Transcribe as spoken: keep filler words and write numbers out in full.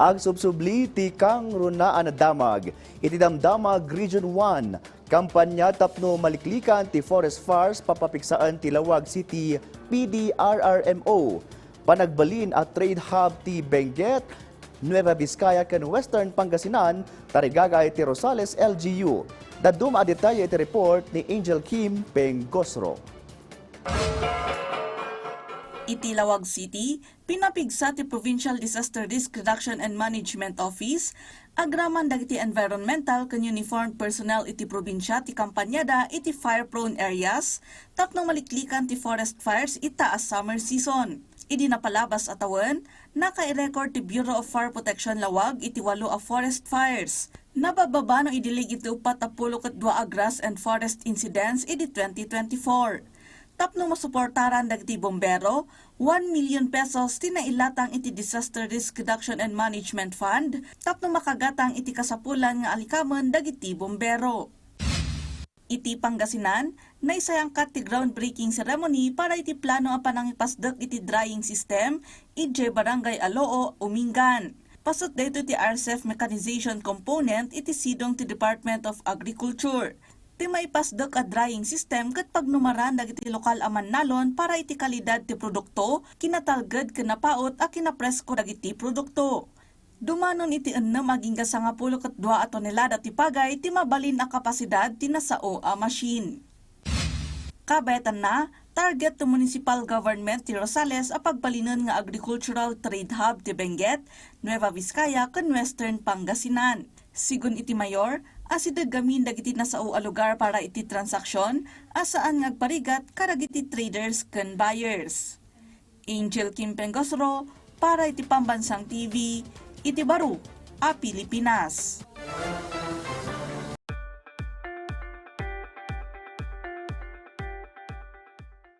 Agsubsubli ti kangrunaan a damag iti Damdamag Region one. Kampanya tapno maliklikan ti forest fires, papapigsaen ti Laoag City P D R R M O. Panagbalin a trade hub ti Benguet, Nueva Vizcaya ken Western Pangasinan, tarigagay ti Rosales L G U. Dadduma a detalye iti report ni Angel Kim Pengosro. Iti Laoag City, pinapigsa ti Provincial Disaster Risk Reduction and Management Office agraman dagiti environmental ken uniformed personnel iti probinsia ti kampanyada iti fire-prone areas tapno maliklikan ti forest fires ita a summer season. Idi napalabas a tawen, nakairecord ti Bureau of Fire Protection Laoag iti walo a forest fires. Nababbabano idi ligi ti uppat a pulo ket dua a grass and forest incidents idi twenty twenty-four. Tapno masuportaran dagiti bombero, one million pesos ti nailatang iti Disaster Risk Reduction and Management Fund tapno makagatang iti kasapulan nga alikamen dagiti bombero. Iti Pangasinan, naisayangkat ti groundbreaking ceremony para iti plano a panangipasdek iti drying system idiay Barangay Aloo, Umingan. Paset daytoy ti R C F mechanization component iti sidong ti Department of Agriculture. Ti maipasdek a drying system ket pagnumaran dagiti lokal a mannalon para iti kalidad ti produkto, kinatalged ken napaut a kinapresko dagiti produkto. Dumanon iti ennem agingga sangapulo ket dua a tonelada ti pagay ti mabalin a kapasidad ti nasao a machine. Kabaetanna, target ti municipal government ti Rosales a pagbalinen nga agricultural trade hub ti Benguet, Nueva Vizcaya ken Western Pangasinan. Sigun iti mayor, asideg ngamin dagiti nasao a lugar para iti transaksyon a saan nga agparigat kadagiti traders ken buyers. Angel Kim Pengosro para iti Pambansang T V iti baro a Pilipinas.